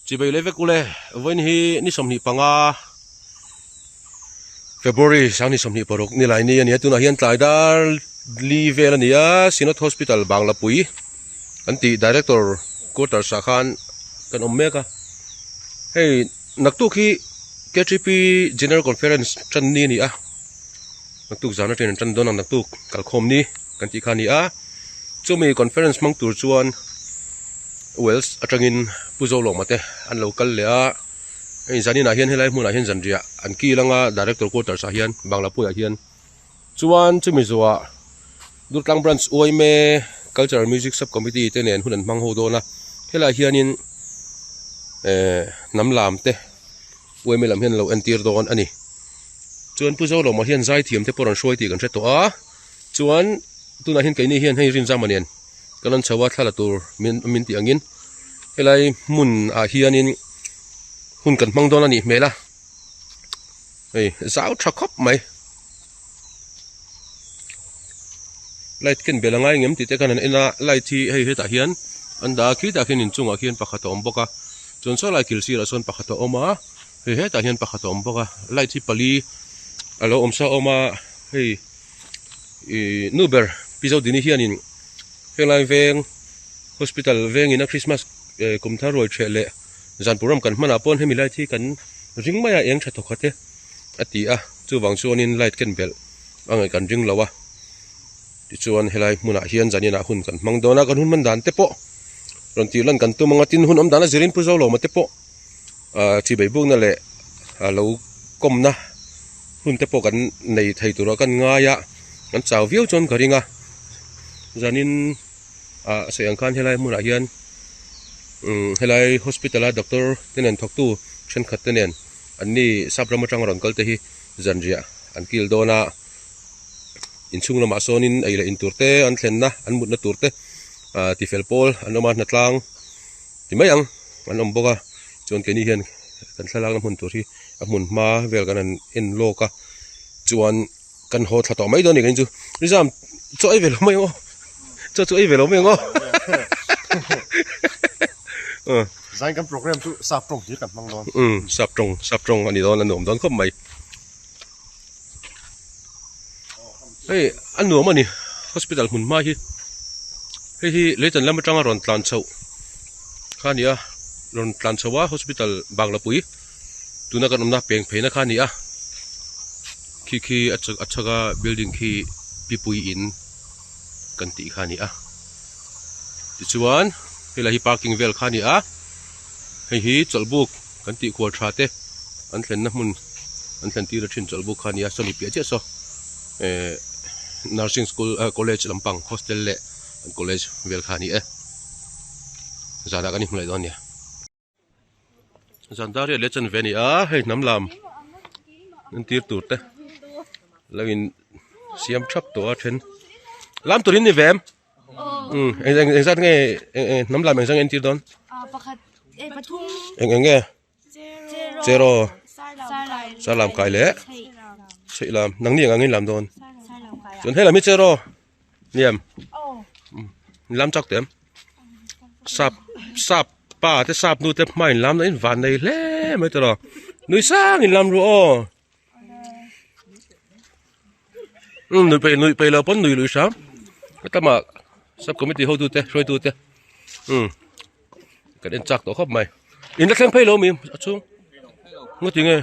Chibei leh vek ule, vawiin hi ni 25 February 2026 ni lai ni a ni a, tunah hian tlai dar li vel a ni a, Synod Hospital Banglapui an tih Director quarters ah khan kan awm mek a, hei naktuk hi KTP General Conference tan ni a ni a, naktuk zan atangin an tan dawn a, naktuk kalkhawm ni kan tih kha a ni a, chumi conference hmang tur chuan. Wales atangin Pu Zolawma te an lo kal leh a, hei zaninah hian helai hmunah hian zanriah an kil anga Director Quarters ah hian Banglapuiah hian chuan chumi zawhah Durtlang Branch Uaime Cultural Music Sub Committee te nen hun an hmang ho dawn a, helaiah hianin ehh hnam lam te Uaime lam hian an lo entir dawn a ni. Chuan Pu Zolawma hian zaithiam te pawh rawn hruai tih kan hre tawh a, chuan tunah hian keini hian hei Rinzama nen. Kan rawn chho a thla la tur min min tih angin helai hmun ah hianin hun kan hmang dawn a nih hmel a hei zau tha khawp mai light ken bel a ngai ngem tih te khan an en a light hi hei hetah hian an dah a khitah khian inchungah khian pakhat a awm bawk a chuan saw lai kil sirah sawn pakhat a awm a hei hetah hian pakhat a awm bawk a light hi pali a lo awm sa awm a hei. Ih nu ber Pi Zodini hianin henglai veng hospital vengin a Christmas eh kum thar ruai ṭheh leh zan program kan hmanah pawn hemi light hi kan ring mai a eng ṭha thawk khat e a ti a chuvang chuanin light ken belh a ngaih kan ring lo a tichuan helai hmunah hian zaninah hun kan hmang dawn a kan hun hman dan te pawh rawn tih lan kan tum ang a tin hun awm dan a zirin Pu Zolawma te pawh ah chi beihbukna leh a lo kawmna hun te pawh kan nei thei tura kan ngai a kan chau viau chuan ka ring a zanin ah sawi ang khan helai hmunah hian umm helai hospital a doctor te nen thawktu thenkhat te nen an ni sap ram atanga rawn kal te hi zanriah an kil dawn a inchhung lamah sawnin ei leh in tur te an thlenna an mutna tur te ah tifel pawl an awm a hnatlang. Ti mai ang an awm bawk a chuan keini hian kan thlalakna hmun tur hi a hmun hma vel kan han en lawk a chuan kan haw thla tawh mai dawn a ni kei chu Rizam chaw ei ve lo mai ang aw chaw chu ei ve lo mai ang aw Zain kan program chu sap tawng hlir kan hmang dawn. Um sap tawng sap tawng a ni dawn a nuam dawn khawp mai. Hei a nuam a ni hospital hmun hma hi hei hi leitan lam atanga rawn tlan chhoh kha a ni a rawn tlan chho a hospital banglapui tuna kan awmna peng pheina kha a ni a khi khi a chhak a building khi pipui in kan tih kha a ni a tichuan helai hi parking vel kha a ni a hei hi chawlhbuk kan tih khual tha te an thlenna hmun an thlen tir a thin chawlhbuk kha a ni a sawmi piah chiah saw ehh nursing school ah college lampang hostel leh an college vel kha a ni e zanah kan inhmu leh dawn a nia zan dar riat leh chanve a ni a hei hnam lam entir tur te lo in siam thap tawh a then lam turin ni ve em. Um eng eng engzat nge eng eng hnam lam engzat nge entir dawn? Pakhat eh pathum. Eng eng nge? Cheraw. Cheraw. Sarlam. Sarlam kai leh. Chheih lam. Nangni eng angin lam dawn? Sarlam kai. Chuan helam hi cheraw. Niam. Oh. Lam chak tem. Sap sap pa te sap nu te hma in lam na in van nei hle mai tawh. Nui sang in lam ru aw. Umm nui peih nui peih lo pawn nui lui hram hetlama sub committee hotu te hruaitu te umm kan en chak tawh khawp mai in la thleng phei lo mi a chhung ngaw ti nge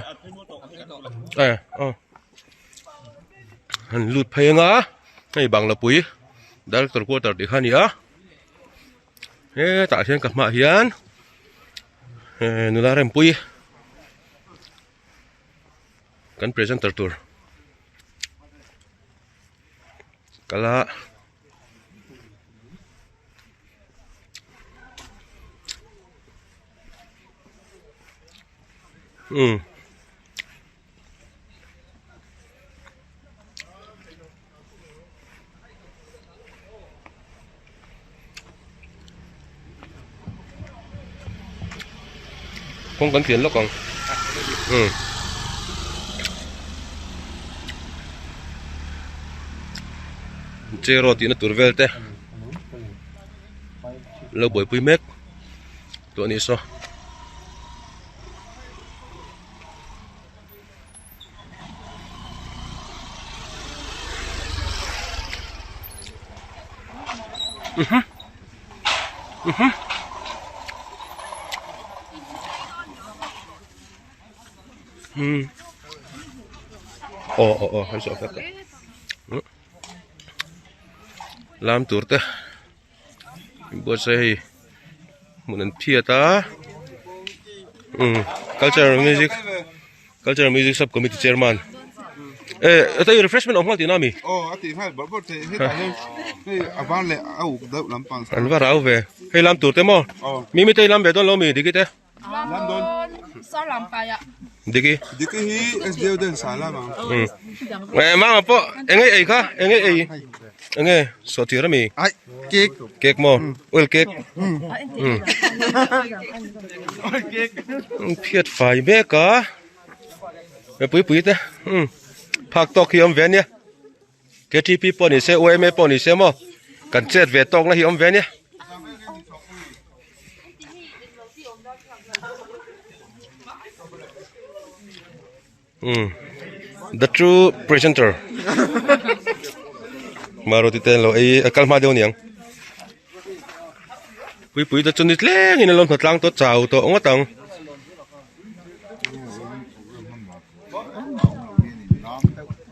eh aw han lut phei anga hei bangla pui director quarter tih kha a ni a hetah hian ka hmaah hian eh nula rempui. Kan presenter tur kala um Kawng kan tlian lawk ang umm Cheraw tihna tur vel te lo buaipui mek tawh a nih saw. Aw aw aw hei saw vek lam tur te buatsaih hei hmun an phiat a umm cultural music cultural music sub committee chairman eh heta hi refreshment awm nghal tihna ami aw a tih nghal bawrh bawrh theih hetah hian hei a var leh a uk deuh lampang an va rau ve hei lam tur te maw mimi te i lam ve dawn lo mi diki te. Lam dawn. Sar lam kai ah. Diki. Diki hi SDO den sa lam ang. Eh mama pawh enge ei kha enge ei enge sawhtir ami. Ai cake. Cake maw oil cake. Oil cake. Phiat fai mek a. Pui pui te. Phak tawk hi awm ve ania. KTP pawh ni se UMA pawh ni se maw kan chet ve tawk na hi awm ve ania. Umm the true presenter Maruti te an lo ei a kal hma deuh aniang puipui te chu ni tlengin an lo hna tlang tawh chau tawh ngawt ang.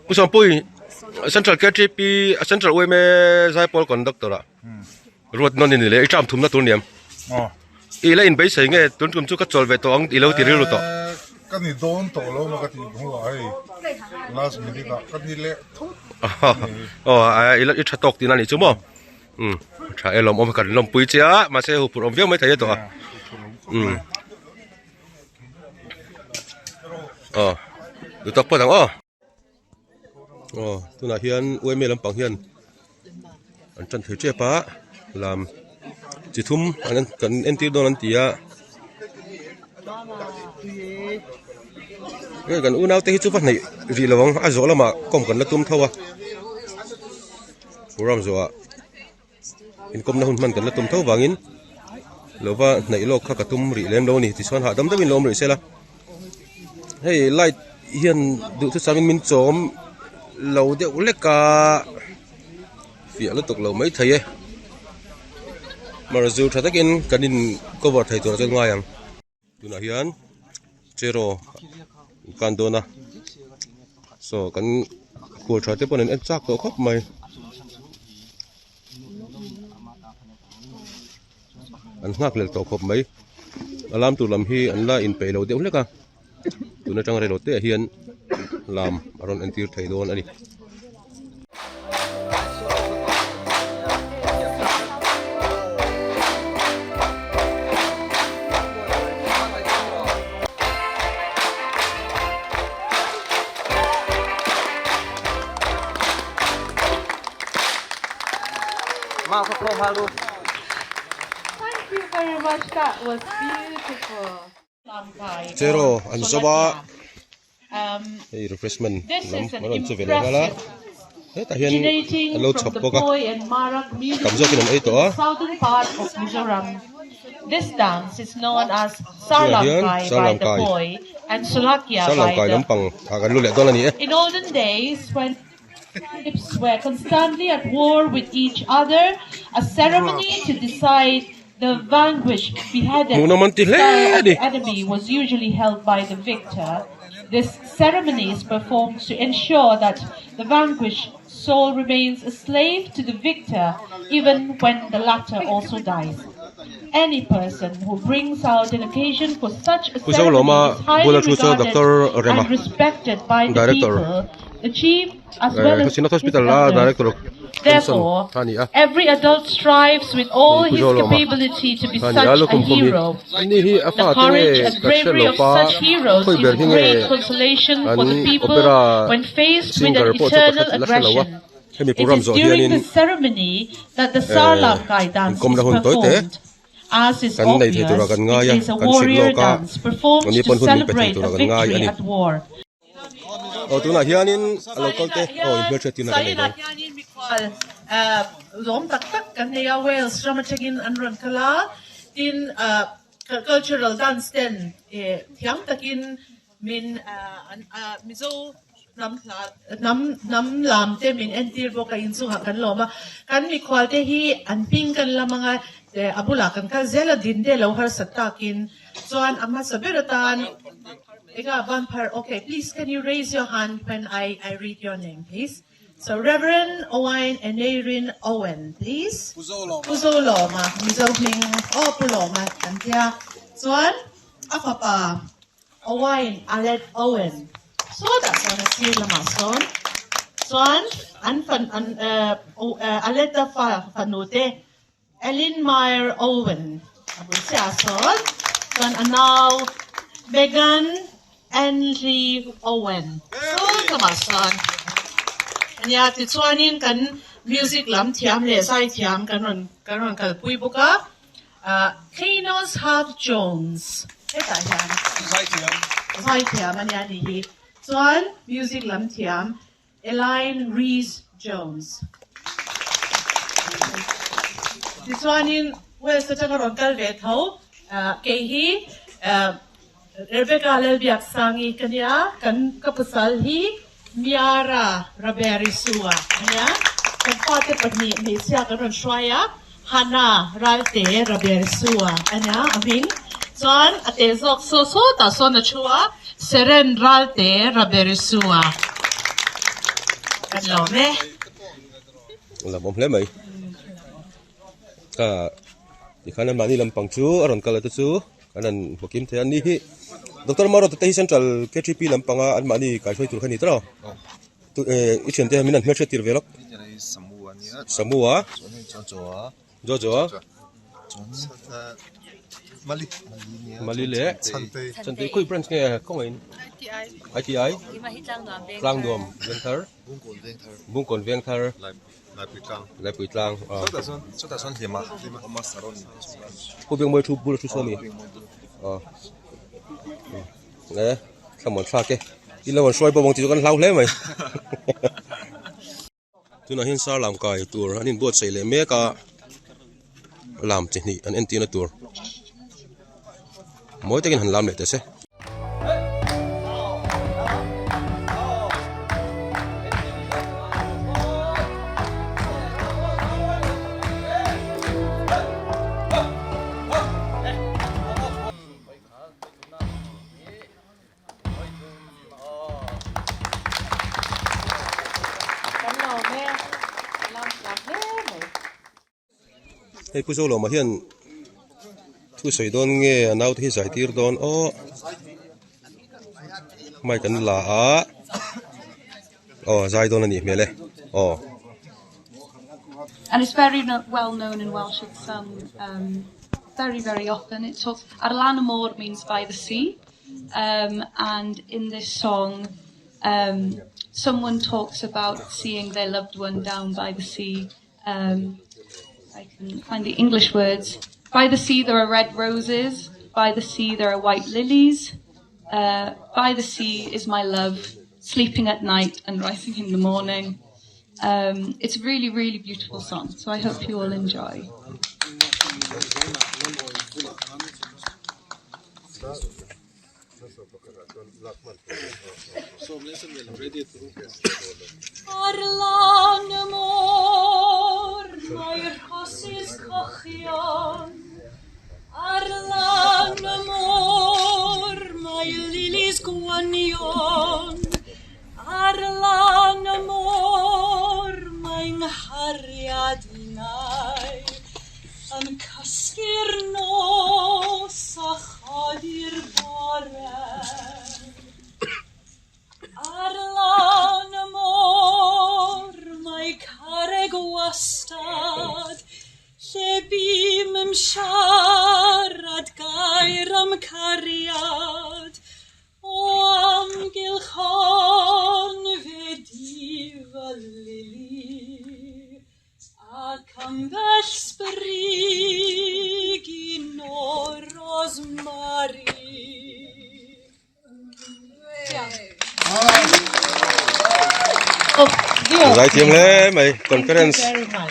Pu Sawmpui Central KTP Central UMA Zaipawl Conductor ah ruat nawn i ni leh i term thumna tur niam. I la inbeisei nge tun tum chu ka chawl ve tawh ang i lo ti rilru tawh. Ka ni dawn tawh lo maw ka tih hnuah hei last minute ah ka ni leh thut. Aw i la i tha tawk tihna a nih chu maw. Umm tha e lawmawm kan lawmpui che a mahse huphurh awm viau mai thei e tawh a. Umm. Aw duh tak pawh ang aw aw tunah hian uaime lampang hian an tan thei tep a lam chi thum an kan entir dawn an ti a hei kan unau te hi chu va hnaih rih lo ang a zawh lamah kawm kan la tum tho a program zawhah. Inkawmna hun hman kan la tum tho vangin lova hnaih lawk kha ka tum rih lem lo a ni tichuan hahdam deuhin lo awm rih sela hei light hian duhthusam in min chawm lo deuh lek a fiah lutuk lo maithei e mar zu tha takin kan in cover thei tur ah chuan ngai ang. Tunah hian cheraw an kan dawn a saw kan khual tha te pawn an en chak tawh khawp mai an nghak lel tawh khawp mai a lam tur lam hi an la inpeih lo deuh hlek a tun atang rei lo te ah hian lam a rawn entir thei dawn a ni. Thank you very much. That was beautiful. Cheraw an zawm a hei refreshment lam an rawn chu ve leh nghal a hetah hian an lo chhawp bawk a tam zawkin an ei tawh a tunah hian sarlamkai sarlamkai lampang ah kan lu leh dawn a ni e. Tribes were constantly at war with each other, a ceremony to decide the vanquished beheaded Hmuhnawm an ti hle skull a of ni. the enemy was usually held by the victor. This ceremony is performed to ensure that the vanquished soul remains a slave to the victor even when the latter also dies. Any person who brings out an occasion for such a Pu Zolawma ceremony is highly bula thu chu regarded Doctor Rema and respected by the Director people, the chief as well as Khawchhina his Hospital a elders. Director Johnson Therefore, kha a ni a every adult strives with all Pu his Zolawma capability to be kha a ni a such a lukhum khum hi hero. ani hi a The fa te nge courage and ka hre bravery lo of pa such heroes khawi is ber hi nge great consolation for an the people opera when faced with singer an pawh chu ka eternal hre la hre lo a aggression. hemi It program is zawh during hianin the ceremony that the Sarlamkai dance inkawmna is hun tawi te performed. As is kan nei thei tura obvious, kan ngai it a is a kan hrilh warrior lawk a dance performed ani to pawn hun min pe thei celebrate tura a kan ngai a victory ni. at war. Aw tunah hianin a lo kal te aw inhmelhriat tina kan nei dawn. Sainah hianin mikhual zawm tak tak kan nei a, Wales ram atangin an rawn kal a, tin cultural dance ten thiam takin min Mizo. Hnam hla, hnam, hnam lam te min entir bawk a, inchungah kan lawm a. Kan mikhual te hi an hming kan lam anga a bulah kan kal zel a, din te lo harsat takin chuan a hmasa ber atan enga ban phar, okay, please can you raise your hand when I I read your name please. So Reverend Owain Aneirin Owen please. Pu Zolawma, Mizo hming aw Pu Lawma kan tia. Chuan a fapa Owain Aled Owen sawtah chuan a sir lamah sawn chuan an fan an Aled-a fa fanu te Elin Mair Owen a bul chiah sawn chuan a nau Megan Enlli Owen sawn lamah sawn ania tichuanin kan music lam thiam leh zai thiam kan rawn kan rawn kalpui bawk a. Kainos Haf Jones hetah hian zaithiam a nia nih hi. Chuan music lam thiam Elaine Rees Jones. Tichuanin Wales atanga rawn kal ve tho kei hi Rebecca Lalbiaksangi ka nia, kan ka pasal hi Miara Rabearisua a nia. Kan fate pahnih hmeichhia kan rawn hruai a, Hannah Ralte Rabearisua a nia a hming. Chuan a teh zawk saw sawtah sawn a thu a, Seren Ralte Rabearisua kan lawm e. Lam awm hle mai. Ka tikhan an mahni lampang chu a rawn kal a te chu. Kan han hmu kim thei a ni hi Doctor Maruata te hi Central KTP lampanga an mahni kaihruai tur kha a ni tawh a i thiante hian min han hmelhriat tir ve lawk Samu a Jojo a Mali leh Chantei khawi branch nge kawngaihin ITI Tlangnuam Vengthar Bungkawn Vengthar Laipui tlang Chutah chuan hlima awm a saron Pu Bengmawi thu bul a thu saw mi e thlamuan thlak e i lo an hruai bawk ang tih chu kan hlau hle mai tunah hian sar lam kai tur an inbuatsaih leh mek a lam chi hnih an entirna tur mawi takin han lam leh teh se. Hei Pu Zolawma hian thu sawi dawn nge a naute hi zai tir dawn aw mic an la a aw zai dawn a nih hmel e aw. And it's very well known in Welsh, it's sung um, very, very often. It talks, Ar lan y môr means by the sea, um, and in this song, um, someone talks about seeing their loved one down by the sea, Um, I can find the English words. By the sea there are red roses. By the sea there are white lilies. Uh, by the sea is my love, sleeping at night and rising in the morning. Um, it's a really, really beautiful song, so I hope you all enjoy. Ar lan y môr mae'r rhosys cochion, Ar lan y môr mae lilis gwynion, Ar lan y môr mae 'nghariad innau, Yn cysgu'r nos a chodi'r bore. Ar lan y môr mae carreg wastad, lle bûm yn siarad gair am cariad, O amgylch hon fe dyf y lili, Ac ambell sbrig un o rosmari. Zai thiam hle mai conference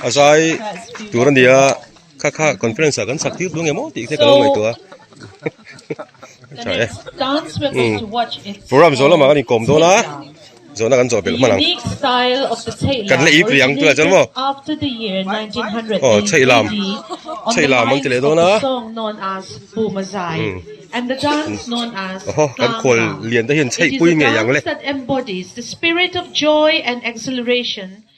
a zai tur a ni a kha kha conference ah kan sak tir duh ngemaw tih te ka lo ngaihtuah a tha e program zawh lamah kan inkawm dawn a. Zawhna kan zawh The belh hman ang. unique style of the Kan Chheihlam la ip rih ang tunah chuan maw? originated after the year 1900 Aw Chheihlam. AD on the Chheihlam an ti lines leh of dawn the a. song known as Bumazai Umm. and the dance known as Aw kan khual Tlanglam. lian te hian It is chheihpui a ngei ang le. dance that embodies the spirit of joy and exhilaration.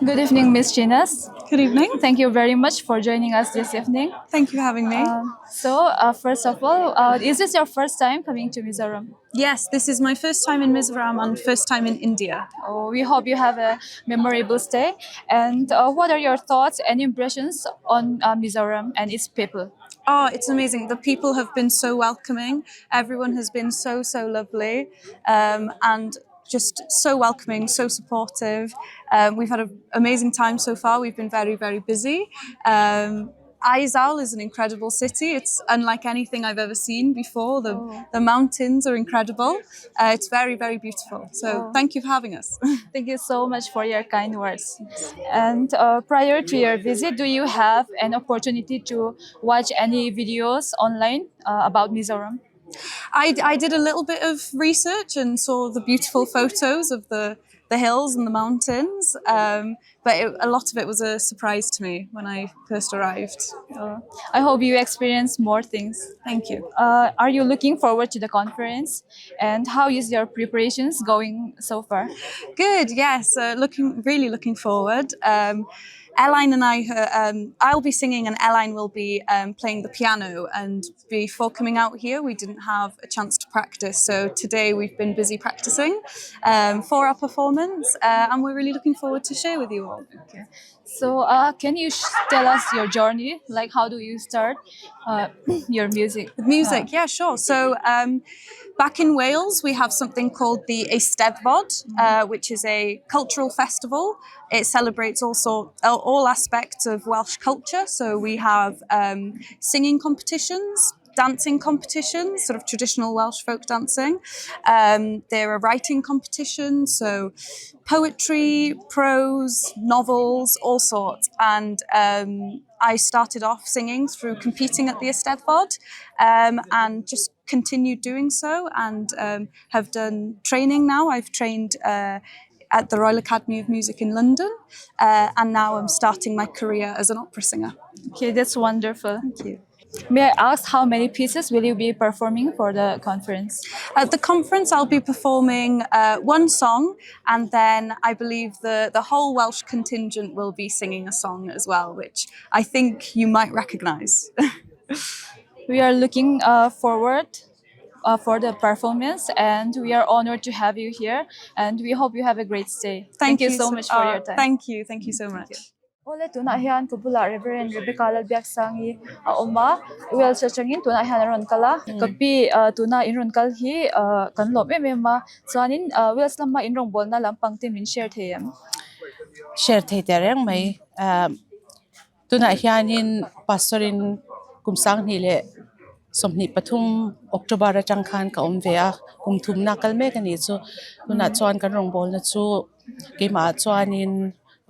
Good evening, Miss Chinas. Good evening. Thank you very much for joining us this evening. Thank you for having me. Um, so, uh, first of all, uh, is this your first time coming to Mizoram? Yes, this is my first time in Mizoram and first time in India. Oh, we hope you have a memorable stay. And uh, what are your thoughts and impressions on uh, Mizoram and its people? Oh, it's amazing. The people have been so welcoming. Everyone has been so, so lovely um, and just so welcoming, so supportive. Um, we've had an amazing time so far. We've been very, very busy. Um, Aizawl is an incredible city. It's unlike anything I've ever seen before. The, Oh. the mountains are incredible. Uh, it's very, very beautiful. So Oh. thank you for having us. Thank you so much for your kind words. And uh, prior to your visit, do you have an opportunity to watch any videos online uh, about Mizoram? I, I did a little bit of research and saw the beautiful photos of the, the hills and the mountains, um, but it, a lot of it was a surprise to me when I first arrived. Uh, I hope you experience more things. Thank you. Uh, are you looking forward to the conference? And how is your preparations going so far? Good, yes, uh, looking really looking forward. Um, Eline and I, uh, um, I'll be singing and Eline will be um, playing the piano. And before coming out here, we didn't have a chance to practice. So today we've been busy practicing um, for our performance, uh, and we're really looking forward to share with you all. Okay. So, uh, can you sh- tell us your journey? Like, how do you start uh, your music? With music, yeah, sure. So um, back in Wales, we have something called the Eisteddfod, uh, which is a cultural festival. It celebrates all sort, all aspects of Welsh culture. So we have um, singing competitions, dancing competitions, sort of traditional Welsh folk dancing. Um, there are writing competitions, so poetry, prose, novels, all sorts. And um, I started off singing through competing at the Eisteddfod um, and just continued doing so and um, have done training now. I've trained uh, at the Royal Academy of Music in London uh, and now I'm starting my career as an opera singer. Okay, that's wonderful. Thank you. May I ask how many pieces will you be performing for the conference? At the conference, I'll be performing uh, one song, and then I believe the, the whole Welsh contingent will be singing a song as well, which I think you might recognise. We are looking uh, forward uh, for the performance and we are honored to have you here and we hope you have a great stay. Thank, you so much for uh, your time. Thank you, thank you so much. Ole tunah hian ka bulah Reverend Rebecca Lalbiaksangi a awm a Wales atangin tunah hian a rawn kal a ka pi ah tuna in rawn kal hi ah kan lawm em em a chuanin ah Wales lama in rawngbawlna lampang te min share thei em. Share thei teh reng mai ah tunah hianin pastor in kum sanghnih leh 23 October atang khan ka awm ve a kum thumna kal mek a nih chu tunah chuan kan rawngbawlna chu keimah ah chuanin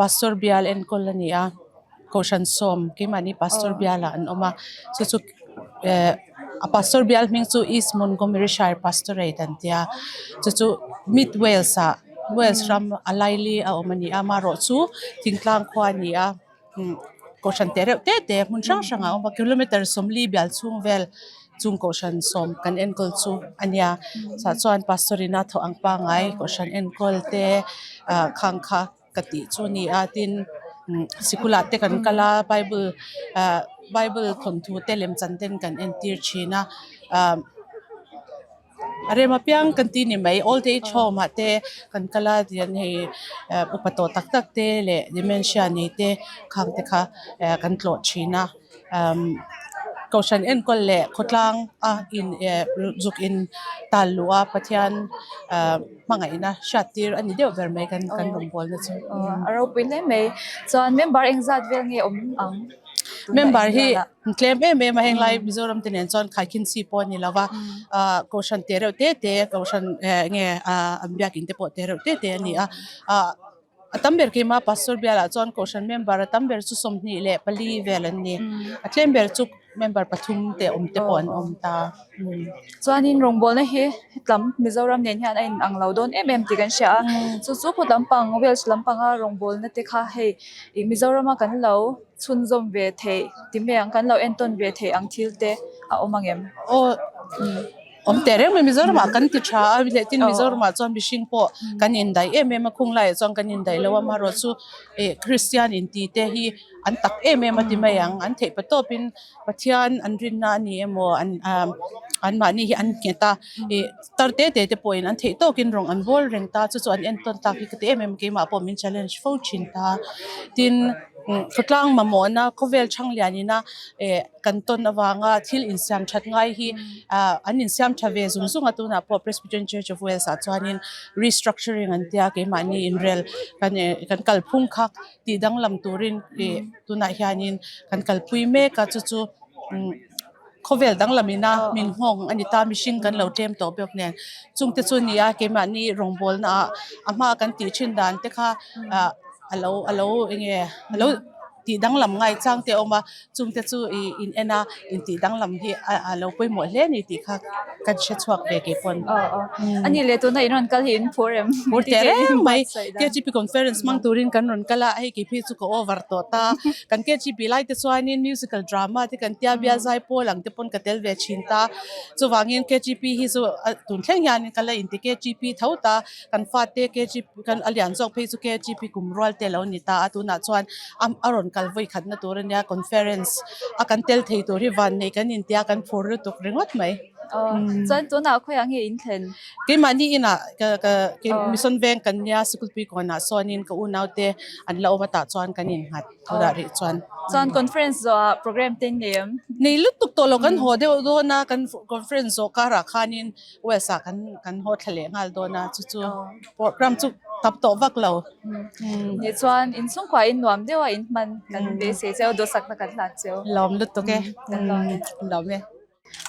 pastor bial enkawl a ni a kohhran sawm keimahni pastor bial ah an awm a chu chu eh a pastor bial hming chu East Montgomery Shire Pastorate an tia chu chu mid Wales ah Wales ram a laili a awm a ni a amaherawh chu thingtlang khua a ni a. Kohhran teh reuh te te hmun hrang hrang ah a awm a kilometer sawmli bial chhung vel chung kohhran sawm kan enkawl chu a nia chhuah chuan pastor in a thawh ang pangai kohhran enkawl te ah khang kha ka tih chu a ni a tin sikul ah te kan kal a bible ah bible thawnthu te lemchan ten kan entir thin a ah. A rem apiang kan ti ni mai old age home ah te kan kal a tihian hei eh upa tawh tak tak te leh dementia nei te khang te kha eh kan tlawh thin a umm kohhran enkawl leh khawtlang a in eh zuk in tal luh a Pathian ah hmangaihna hriat tir a ni deuh ber mai kan kan rawngbawlna chu. A ropui hle mai chuan member engzat vel nge awm ang? Member hi tlem em em a heng lai Mizoram te nen chuan khaikhin chi pawh a ni lo va ah kohhran te reuh te te kohhran eh nge ah an biakin te pawh te reuh te te a ni a ah a tam ber keimah pastor bialah chuan kohhran member a tam ber chu 24 vel an ni a tlem ber chu member pathum te awm te pawh an awm ta. Chuanin rawngbawlna hi hetlam Mizoram nen hian a in ang lo dawn em em tih kan hria a chu chu khaw lampang Wales lampanga rawngbawlna te kha hei ih Mizorama kan lo chhunzawm ve theih ti mai ang kan lo entawn ve theih ang thil te a awm ang em? Aw awm teh reng mai Mizoramah kan ti tha a leh tin Mizoramah chuan mihring pawh kan indaih em em a khung laiah chuan kan indaih lo a amaherawh chu ih Kristian inti te hi an tak em em a ti mai ang an theih patawpin Pathian an rinna a ni emaw an ah anmahni hi an nghet a ih tar te te te pawhin an theih tawkin rawng an bawl reng ta chu chu an entawn tak hi ka ti em em a keimah pawh min challenge fo thin ta tin khawtlang mamawhna khawvel chhang lianin a eh kan tawn avanga thil insiam that ngai hi ah an insiam tha ve zung zung a tunah pawh Presbyterian Church of Wales ah chuanin restructuring an tia keimahni inrel kan eh kan kalphung kha tih danglam turin ih tunah hianin kan kalpui mek a chu chu umm khawvel danglam ina min nghawng a ni ta mihring kan lo tlem tawh bawk nen chungte chu a ni a keimahni rawngbawlna ah a hma kan tih thin dan te kha ah a lo a lo eng nge a lo tih danglam ngai chang te a awm a chungte chu ih in en a intih danglam hi a lo pawimawh hle a ni tih kha kan hre chhuak ve kei pawn. A ni leh tuna in rawn kal hi in phur em? Phur teh reng mai. KGP conference hmang turin kan rawn kal a, hei kei phei chu ka over tawh ta. Kan KGP lai te chuanin musical drama te kan tia bial zai pawl ang te pawn ka tel ve thin ta. Chuvangin KGP hi chu tun thleng hianin ka la inti KGP tho ta. Kan fate KGP kan a lian zawk phei chu KGP kum rual te lo ni ta a tunah chuan a rawn kal vawi khatna tur a nia conference a kan tel thei tur hi vannei kan intia kan phur lutuk ringawt mai. Chuan tunah khawiah nge in thlen? Keimahni inah ka ka mission veng kan nia Sikulpui kawnah sawnin ka unaute an la awm atah chuan kan innghat tunah rih chuan. Chuan conference zawhah program te in nei em? Nei lutuk tawh lo kan haw deuh dawn a kan conference zawh karah khanin West ah kan kan haw thla leh nghal dawn a chu chu program chu tam tawh vak lo. Ni chuan inchhungkua in nuam deuh a in hman kan beisei cheu dawhsakna kan hlan cheu. Lawm lutuk e. Lawm e.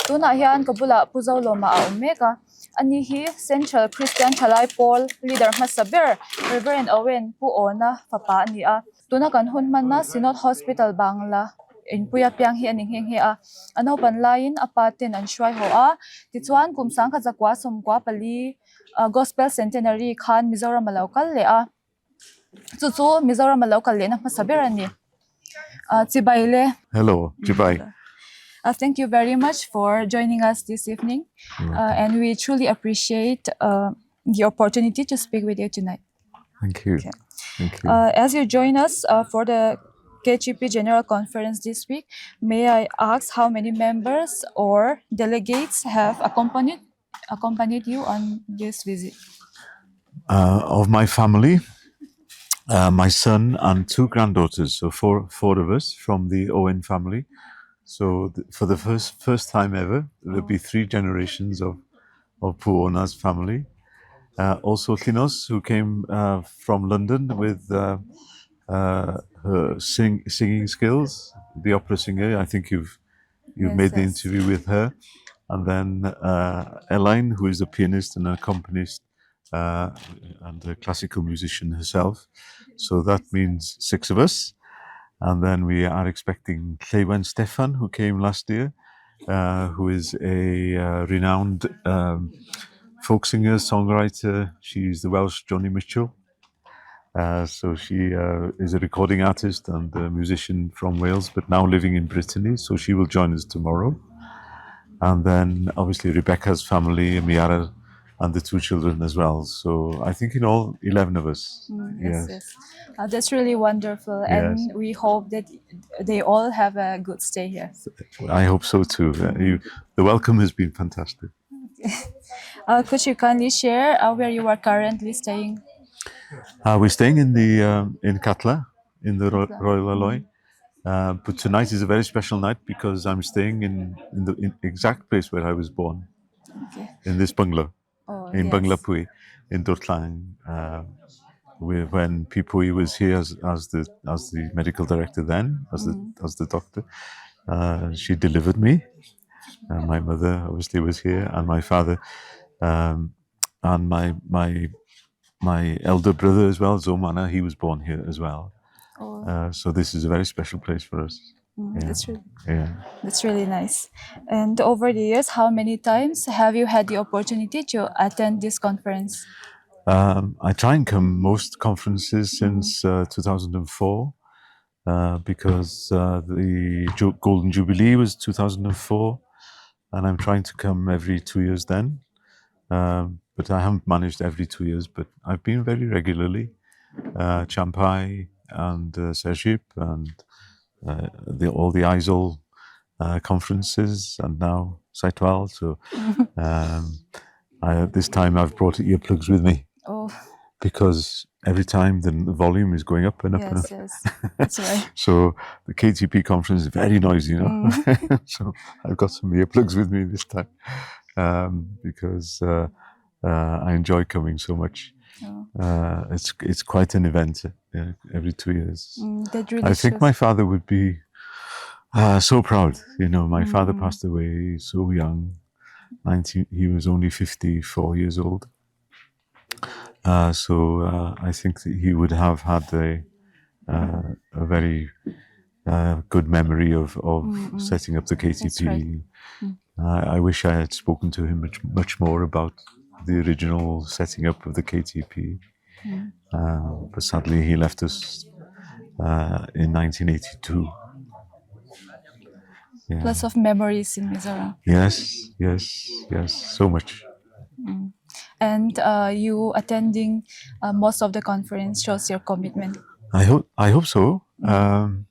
Tunah hian ka bulah Pu Zolawma a awm mek a, ani hi Central Christian Thalai Pawl leader hmasa ber Reverend Owen Pu Awna fapa a ni a. Tuna kan hun hmanna Synod Hospital Bangla inpui apiang hi a ni nghe nghe a. A naupan laiin a pa ten an hruai haw a, tichuan kum sangkhat zakua sawmkua pali Gospel Centenary khan Mizoram a lo kal leh a. Chu chu Mizoram a lo kal lehna hmasa ber a ni. Chibai le. Hello, Chibai. Thank you very much for joining us this evening and we truly appreciate the opportunity to speak with you tonight. Thank you. Okay. Thank you. As you join us for the KGP General Conference this week, may I ask how many members or delegates have accompanied accompanied you on this visit? Of my family, my son and two granddaughters, so four four of us from the Owen family. So th for the first first time ever, there'll be three generations of of Puona's family. Also Llinos, who came from London with her sing singing skills, the opera singer. I think you've you've yes, made the interview with her. And then uh, Elaine, who is a pianist and an accompanist uh, and a classical musician herself. So that means six of us. And then we are expecting Lleuwen Steffan, who came last year, uh, who is a uh, renowned um, folk singer, songwriter. She's the Welsh Joni Mitchell. Uh, so she uh, is a recording artist and a musician from Wales, but now living in Brittany. So she will join us tomorrow. And then obviously Rebecca's family, Miara, and the two children as well. So I think in all, 11 of us. Mm, yes, yes. yes. Uh, that's really wonderful. And yes. we hope that they all have a good stay here. I hope so too. Uh, you, the welcome has been fantastic. Uh, could you kindly share uh, where you are currently staying? Uh, we're staying in the um, in Katla, in the Ro Royal Alloy. Uh, but tonight is a very special night because I'm staying in, in the in exact place where I was born, okay. in this bungalow, oh, in yes. Banglapui, in Durtlang. Uh, when Pipui was here as, as the as the medical director then, as mm. the as the doctor, uh, she delivered me. Uh, my mother obviously was here, and my father, um, and my my my elder brother as well, Zomana. He was born here as well. Oh. Uh, so this is a very special place for us. Mm, yeah. That's really, yeah. That's really nice. And over the years, how many times have you had the opportunity to attend this conference? Um, I try and come most conferences mm-hmm. since uh, 2004 uh, because uh, the Ju- Golden Jubilee was 2004, and I'm trying to come every two years then. Um, but I haven't managed every two years, but I've been very regularly. Uh, Champhai and uh, Serchhip and uh, the, all the ISOL uh, conferences and now Saitual. So um, I, this time I've brought earplugs with me. Oh. Because every time the, the volume is going up and up yes, and up. Yes, that's right. so the KTP conference is very noisy, you know. Mm. so I've got some earplugs with me this time um, because uh, uh, I enjoy coming so much. Oh. Uh, it's it's quite an event uh, every two years. Mm, really I think shows. my father would be uh, so proud. You know, my mm. father passed away so young. 19, he was only 54 years old. Uh, so uh, I think that he would have had a, uh, a very uh, good memory of, of mm-hmm. setting up the KTP. Right. Mm. I, I wish I had spoken to him much, much more about the original setting up of the KTP. Mm. Uh, but sadly, he left us uh, in 1982. Yeah. Lots of memories in Mizoram. Yes, yes, yes, so much. Mm. And uh, you attending uh, most of the conference shows your commitment. I hope I hope so. Mm. Um,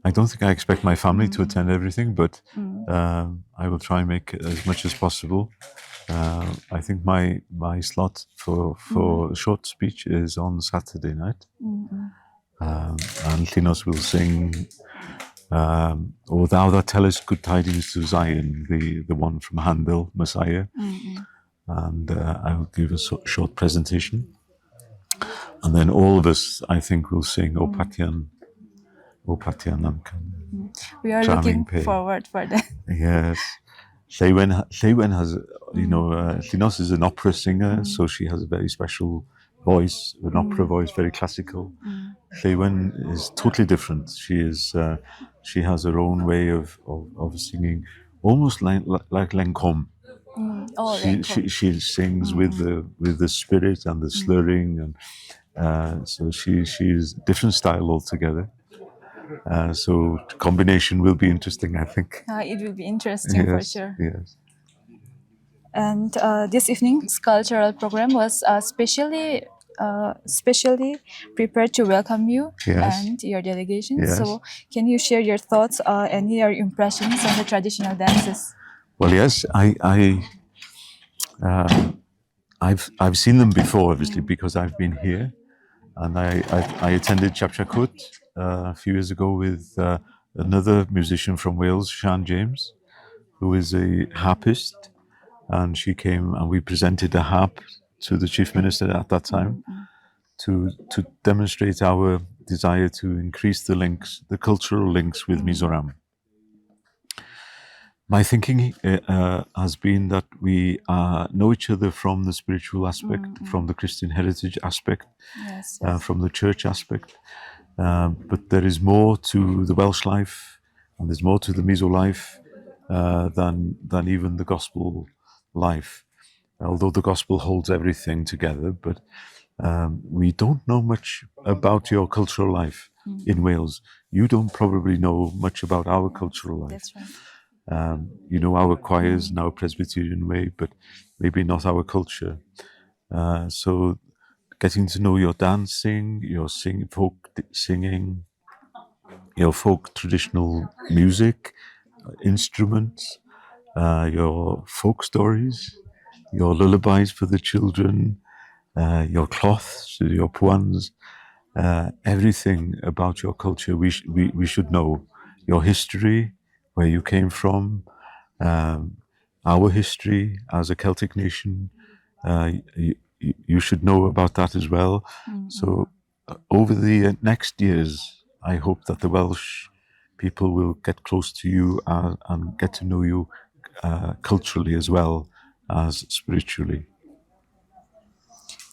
I don't think I expect my family mm. to attend everything, but Mm. um, I will try and make as much as possible. Uh, I think my my slot for for Mm. short speech is on Saturday night, Mm-hmm. um, and Llinos will sing um, "O Thou That Tellest Good Tidings to Zion," the the one from Handel, Messiah, Mm-hmm. and uh, I will give a so- short presentation, and then all of us, I think, will sing "O Pathian, O Pathian Amcan." We are Charming looking Pay. forward for that. Yes. Lleuwen, Lleuwen has, you know, uh, Llinos is an opera singer, so she has a very special voice, an opera voice, very classical. Lleuwen is totally different. She is, uh, she has her own way of, of, of singing, almost like, like Lancôme. Oh, She, Lancôme. she, she sings with the with the spirit and the slurring, and uh, so she she is different style altogether. Uh, so the combination will be interesting, I think. Uh, it will be interesting for Yes, sure. yes. And uh, this evening's cultural program was uh, specially specially prepared to welcome you Yes. and your delegation. Yes. So, can you share your thoughts uh, and your impressions on the traditional dances? Well, yes, I, I, uh, I've, I've seen them before, obviously, because I've been here, and I, I, I attended Chapchar Kut uh, a few years ago with uh, another musician from Wales, Sian James, who is a harpist, and she came and we presented a harp to the chief minister at that time to to demonstrate our desire to increase the links, the cultural links with Mizoram. My thinking uh, uh, has been that we uh, know each other from the spiritual aspect, from the Christian heritage aspect, Yes, uh, from the church aspect. Um, but there is more to the Welsh life, and there's more to the Mizo life uh, than than even the gospel life. Although the gospel holds everything together, but Um, we don't know much about your cultural life mm. in Wales. You don't probably know much about our cultural life. That's right. Um, you know our choirs and our Presbyterian way, but maybe not our culture. Uh, so, getting to know your dancing, your sing, folk singing, your folk traditional music, instruments, uh, your folk stories, your lullabies for the children, uh, your cloths, your puans, uh, everything about your culture we, sh- we, we should know. Your history, where you came from, um, our history as a Celtic nation. Uh, you, you should know about that as well. Mm-hmm. So, uh, over the next years, I hope that the Welsh people will get close to you uh, and get to know you uh, culturally as well as spiritually.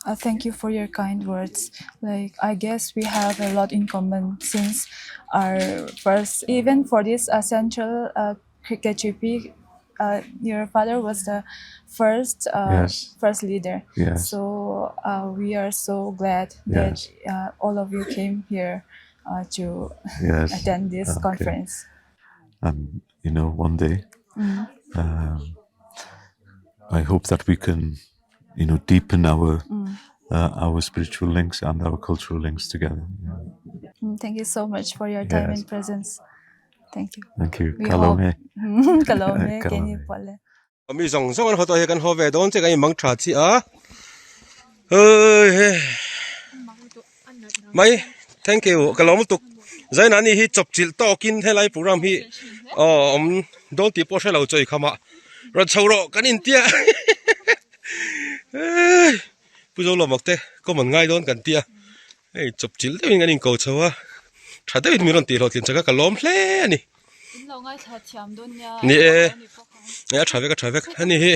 Uh, thank you for your kind words. Like, I guess we have a lot in common since our first, even for this uh, central uh, KHP, uh, your father was the first uh, Yes. first leader. Yes. So uh, we are so glad that Yes. uh, all of you came here uh, to Yes. attend this Okay. conference. And, you know, one day, Mm. um, I hope that we can, you know, deepen our Mm. uh, our spiritual links and our cultural links together. Yeah. Mm, Thank you so much for your time Yes. and presence. Thank you. Thank you. We hope. Kalome. Kalome, can you Kalome. pole? Mi zawng zawng an haw tawh hi kan haw ve dawn che kan in mang tha chi a hei he mai thank you ka lawm lutuk zaina ni hi chawp chilh tawkin helai program hi aw awm dawn tih pawh hrelo chawi kham ah rawn chho rawh kan intia hei pu zo lawm te common ngai dawn kan tia hei chawp chilh deuhin kan inko chho a tha deuhin min rawn tih hlawhtlin chak a ka lawm hle a ni. Ni e a tha vek a tha vek ani hi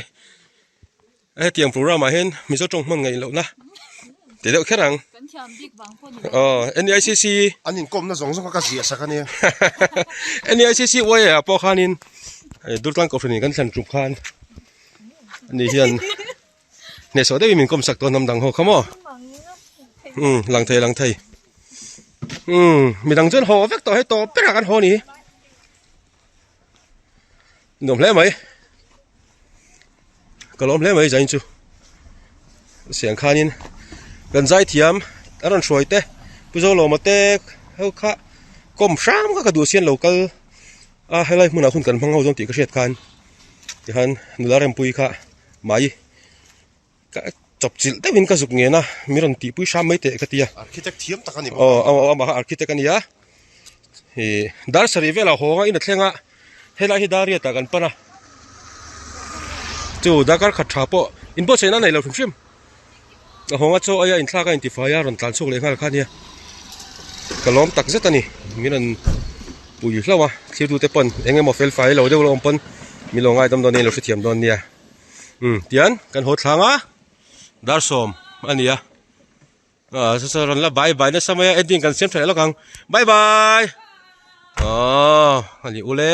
hetiang program ah hian Mizo tawng hman ngaih lohna ti deuh kher ang aw NEICC an inkawmna zawng zawng kha ka ziah sak ania NEICC uai ah pawh khanin Durtlang Kohhran in kan thlan ṭum khan ani hian hnehsawh deuhin min kawm sak tawh hnam dang ho kha maw umm lang thei lang thei umm midang chuan haw vek tawh hei tawp berah kan haw ni. Nuam hle mai ka lawm hle mai zain chu siang khanin kan zai thiam a rawn hruai te pu Zolawma te ho kha kawm hram kha ka duh sian lo kal a helai hmunah hun kan hmang ho zawng tih ka hriat khan tihian nula rempui kha mai ka chawp chilh deuhin ka zuk ngen a mi rawn tihpui hram mai teh ka ti a Architect thiam tak a ni bawk a. Aw amah kha architect a ni a ih dar sarih velah hawnga in a thleng a helai hi dar riat ah kan pan a chu darkar khat tha pawh inbuatsaihna a nei lo hrim hrim a hawnga chaw aia inthlak a intifai a rawn tlan chhuak leh nghal kha a nia ka lawm tak zet a ni min rawn pui hlauh a thlir tute pawn eng emaw fel fai lo deuh lo awm pawn min lo ngaidam dawn nia in lo hrethiam dawn nia. Umm tian kan haw thlang a dar sawm a ni a ah saw saw rawn la bye bye nasa mai a ending kan siam tha leh lawk ang bye bye aww a ni ule.